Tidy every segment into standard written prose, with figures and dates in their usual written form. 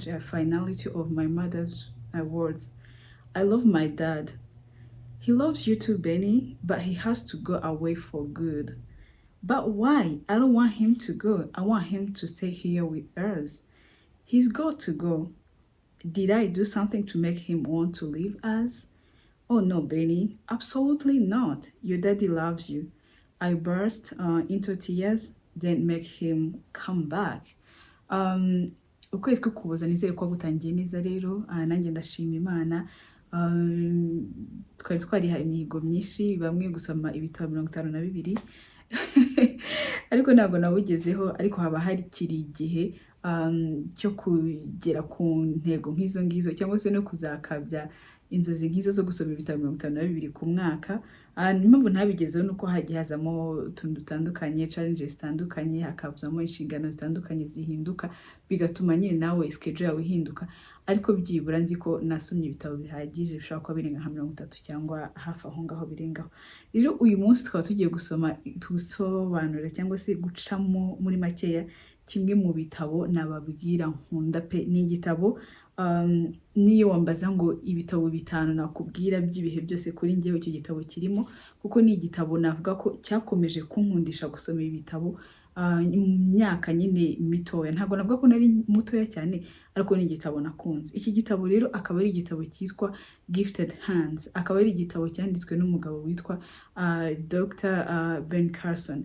such a finality of my mother's words. I love my dad. He loves you too, Benny, but he has to go away for good. But why? I don't want him to go. I want him to stay here with us. He's got to go. Did I do something to make him want to leave us? Oh no, Benny, absolutely not. Your daddy loves you. I burst into tears, then make him come back. Ukwezi k'Ukuboza nizere ko gutangiye neza rero, nanjye ndashima Imana. Twari twarihaye imihigo myinshi, bamwe gusoma ibitabo 52, ariko ntabwo nawugezeho. Ariko haba hakiri igihe cyo kugera ku ntego nk'izo ngizo, cyangwa se no kuzakabya inzozi nk'izo zo gusoma ibitabo 52 ku mwaka. Impamvu ntabigezeho ni uko hagiye hazamo utuntu dutandukanye, challenges zitandukanye, hakazamo inshingano zitandukanye zihinduka, bigatuma nyine nawe schedule yawe ihinduka. Ariko byibura nzi ko nasomye ibitabo bihagije, bishobora kuba birenga nka 30 cyangwa hafi aho ngaho birengaho. Rero uyu munsi tukaba tugiye gusoma, gusobanura cyangwa se gucamo muri makeya kimwe mu bitabo nababwira nkunda pe. Ni igitabo niyo wambaza ngo ibitabo bitanu nakubwira by'ibihe byose kuri njyewe, icyo gitabo kirimo, kuko ni igitabo navuga ko cyakomeje kunkundisha gusoma ibitabo mu myaka nyine mitoya. Ntabwo navuga ko nari mutoya cyane, ariko ni igitabo nakunze. Iki gitabo rero akaba ari igitabo cyitwa Gifted Hands, akaba ari igitabo cyanditswe n'umugabo witwa Dr Ben Carson.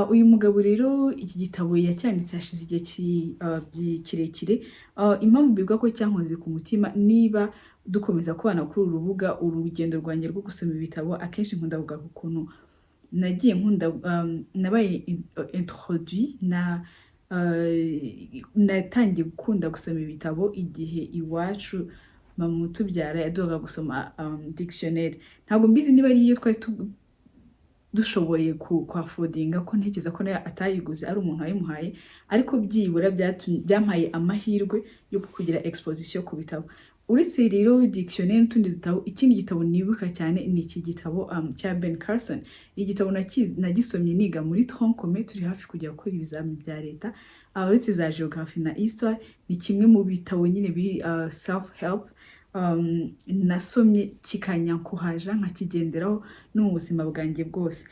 Uyu mugabo rero iki gitabo yacyanditse hashize igihe kirekire. Impamvu mbivuga ko cyankoze ku mutima, niba dukomeza kubana kuri uru rubuga, urugendo rwanjye rwo gusoma ibitabo, akenshi nkunda kugaruka ukuntu nagiye nkunda, nabaye introduit na natangiye gukunda gusoma ibitabo igihe iwacu mama utubyara yaduhaga gusoma dictionnaire. Ntabwo mbizi niba ari iyo twari dushoboye kwaffordinga, ko ntekereza ko nayo atayiguze, ari umuntu wayimuhaye, ariko byibura byampaye amahirwe yo kugira exposition ku bitabo. Uretse rero dictionnaire n'utundi dutabo, ikindi gitabo nibuka cyane ni iki gitabo cya Ben Carson. Iki gitabo nagisomye niga muri tronc commun, turi hafi kujya gukora ibizami bya leta. Uretse za geography na histoire, ni kimwe mu bitabo nyine biri self help nasomye kikanyencouragea, nkakigenderaho no mu buzima bwanjye bwose.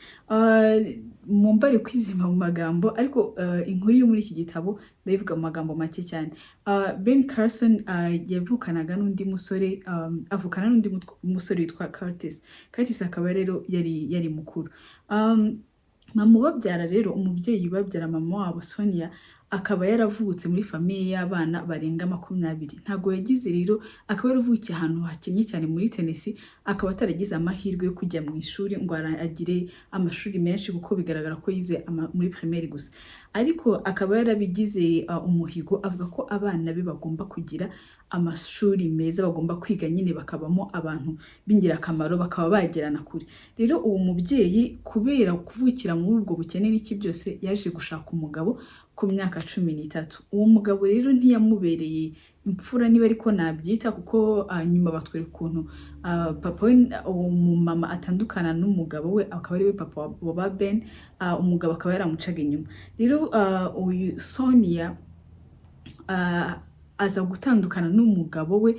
Mumbare kwizima mu magambo, ariko inkuru yo muri iki gitabo ndayivuga mu magambo make cyane. Ben Carson yavukanaga n'undi musore, avukana n'undi musore witwa Curtis. Curtis akaba rero yari mukuru. Mama ubabyara rero, umubyeyi ubabyara, mama wabo Sonia, akaba yaravutse muri famille y'abana barenga 20. Ntabwo yagize rero, akaba yaravukiye ahantu hakennye cyane muri Tennessee, akaba ataragize amahirwe yo kujya mu ishuri ngo agire amashuri menshi, kuko bigaragara ko yize muri primaire gusa. Ariko akaba yarabigize umuhigo, avuga ko abana be bagomba kugira amashuri meza, bagomba kwiga nyine bakabamo abantu b'ingirakamaro, bakaba bagerana kure. Rero uwo mubyeyi, kubera kuvukira muri ubwo bukene n'iki byose, yaje gushaka umugabo ku myaka 13. Uwo mugabo rero ntiyamubereye imfura, niba ariko nabyita, kuko nyuma batwereka ukuntu papa we, uwo mumama atandukana n'umugabo we, akaba ari we papa wa ba Ben. Umugabo akaba yaramucaga inyuma. Rero uyu Sonia aza gutandukana n'umugabo we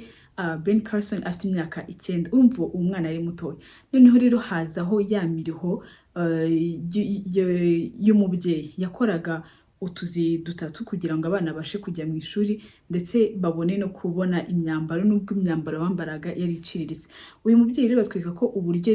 Ben Carson afite imyaka 9. Urumva uwo mwana yari mutoya. Noneho rero hazaho ya miriho y'umubyeyi yakoraga utuzi dutatu kugira ngo abana babashe kujya mu ishuri, ndetse babone no kubona imyambaro, nubwo imyambaro bambaraga yari iciriritse. Uyu mubyeyi rero batwereka ko uburyo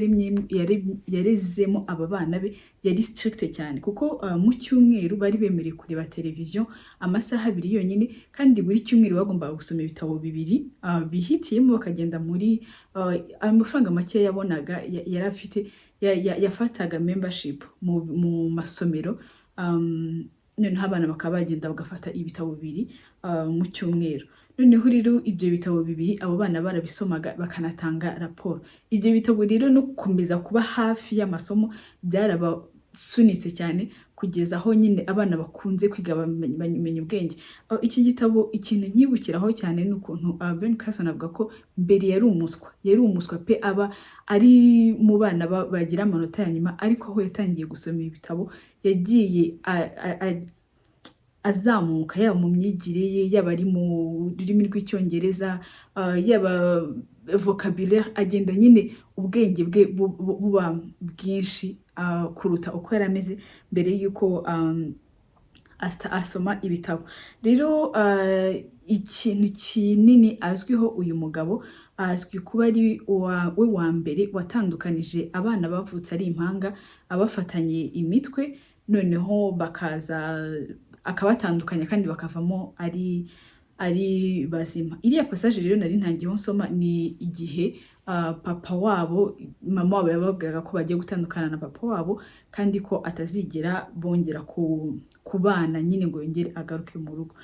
yarezemo aba bana be yari strict cyane, kuko mu cyumweru bari bemerewe kureba televiziyo amasaha 2 yonyine, kandi buri cyumweru bagombaga gusoma ibitabo bibiri bihitiyemo, bakagenda muri ayo mafaranga make yabonaga yari afite, yafataga membership mu masomero, noneho abana bakaba bagenda bagafata ibitabo bibiri mu cyumweru. Noneho rero ibyo bitabo bibiri abo bana barabisomaga, bakanatanga raporo. Ibyo bitabo rero no gukomeza kuba hafi y'amasomo byarabasunitse cyane, kugeza aho nyine abana bakunze kwiga, bamenya ubwenge. Iki gitabo ikintu nkibukiraho cyane ni ukuntu Ben Carson avuga ko mbere yari umuswa, yari umuswa pe, aba ari mu bana bagira amanota ya nyuma, ariko aho yatangiye gusoma ibitabo yagiye azamuka, yaba mu myigire ye, yaba ari mu rurimi rw'Icyongereza, yaba vocabulaire, agenda nyine ubwenge bwe buba bwinshi kuruta uko yari ameze mbere y'uko asoma ibitabo. Rero ikintu kinini azwiho, uyu mugabo azwi kuba ari we wa mbere watandukanije abana bavutse ari impanga, abafatanye imitwe, noneho bakaza akabatandukanya kandi bakavamo ari bazima. Iriya passage rero nari ntangiyeho nsoma ni igihe papa wabo, mama wabo yababwiraga ko bagiye gutandukana na papa wabo kandi ko atazigera bongera kubana nyine ngo yongere agaruke mu rugo.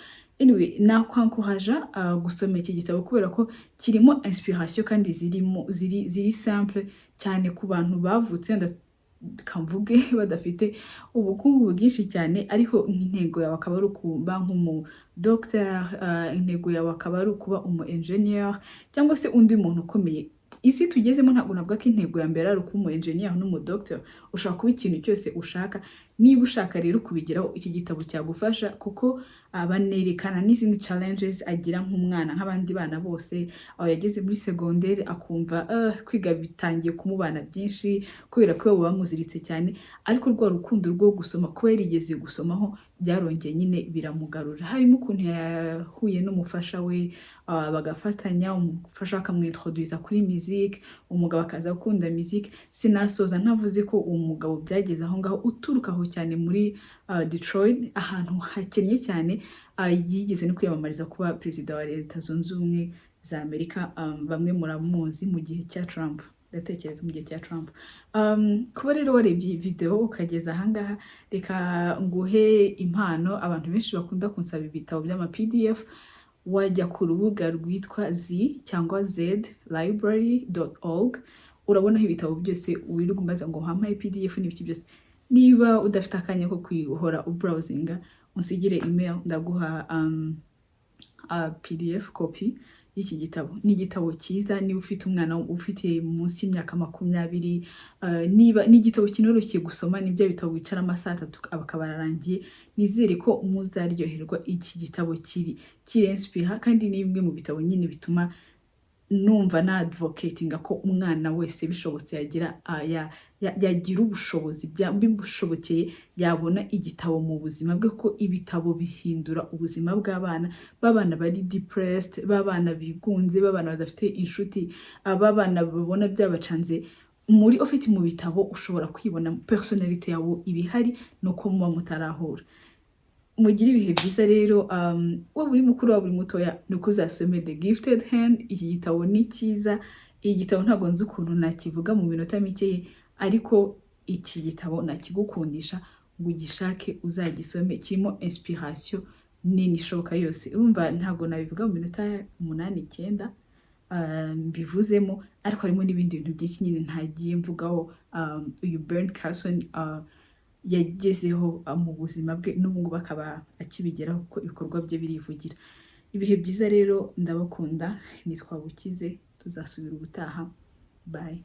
Anyway, nakwankoraja gusoma iki gitabo kubera ko kirimo inspiration kandi zirimo ziri simple cyane ku bantu bavutse, wenda kamvuge, badafite ubukungu bwinshi cyane, ariko nk'intego yawe akaba ari ukuba nk'umu docteur, intego yawe akaba ari ukuba umu engineer cyangwa se undi muntu ukomeye. Isi tugezemo, ntabwo navuga ko intego ya mbere ari ukuba umu engineer n'umu docteur. Ushobora kuba ikintu cyose ushaka. Niba ushaka rero kubigeraho, iki gitabo cyagufasha, kuko banerekana n'izindi challenges agira nk'umwana nk'abandi bana bose, aho yageze muri segonderi akumva kwiga bitangiye kumubana byinshi kubera ko iwabo bamuziritse cyane, ariko rwa rukundo rwo gusoma, kuba yarigeze gusomaho, byarongeye nyine biramugarura. Harimo ukuntu yahuye n'umufasha we, bagafatanya, umufasha akamwintroduza kuri musique, umugabo akaza gukunda musique. Sinasoza ntavuze ko uwo mugabo byageze aho ngaho, uturuka aho cyane muri Detroit, ahantu hakennye cyane, yigeze no kwiyamamariza kuba perezida wa Leta Zunze Ubumwe za Amerika. Bamwe muramuzi mu gihe cya Trump, ndatekereza mu gihe cya Trump. Kuba rero warebye iyi video ukageza ahangaha, reka nguhe impano. Abantu benshi bakunda kunsaba ibitabo by'ama PDF. Wajya ku rubuga rwitwa Z cyangwa Z library.org, urabonaho ibitabo byose wirirwa umbaza ngo wampaye PDF n'ibiki byose. Niba udafite akanya ko kwihora ubrowsinga, unsigire email, ndaguha PDF copy y'iki gitabo. Ni igitabo cyiza niba ufite umwana ufite munsi y'imyaka 20, niba ni igitabo kinoroshye gusoma, ni bya bitabo wicara amasaha 3 akaba ararangiye. Nizere ko muzaryoherwa. Iki gitabo kirinspira kandi ni bimwe mu bitabo nyine bituma numva na advocatinga ko umwana wese bishobotse yagira yagira ubushobozi, bimushobokeye yabona igitabo mu buzima bwe, ko ibitabo bihindura ubuzima bw'abana, b'abana bari depressed, b'abana bigunze, b'abana badafite inshuti, b'abana babona byabacanze. Muri ufite mu bitabo ushobora kwibona, personnalité yawe iba ihari, nuko muba mutarahura. Mugire ibihe byiza rero. Waba uri mukuru, waba uri mutoya, ni uko uzasome The Gifted Hand. Iki gitabo ni cyiza. Iki gitabo ntabwo nzi ukuntu nakivuga mu minota mike, ariko iki gitabo nakigukundisha ngo ugishake uzagisome. Kirimo inspiration nini ishoboka yose. Urumva ntabwo nabivuga mu minota 8, 9 mbivuzemo, ariko harimo n'ibindi bintu byinshi nyine ntagiye mvugaho. Uyu Ben Carson yagezeho mu buzima bwe, n'ubu ngubu akaba akibigeraho kuko ibikorwa bye birivugira. Ibihe byiza rero, ndabakunda. Nitwa Bukize, tuzasubira ubutaha. Bye.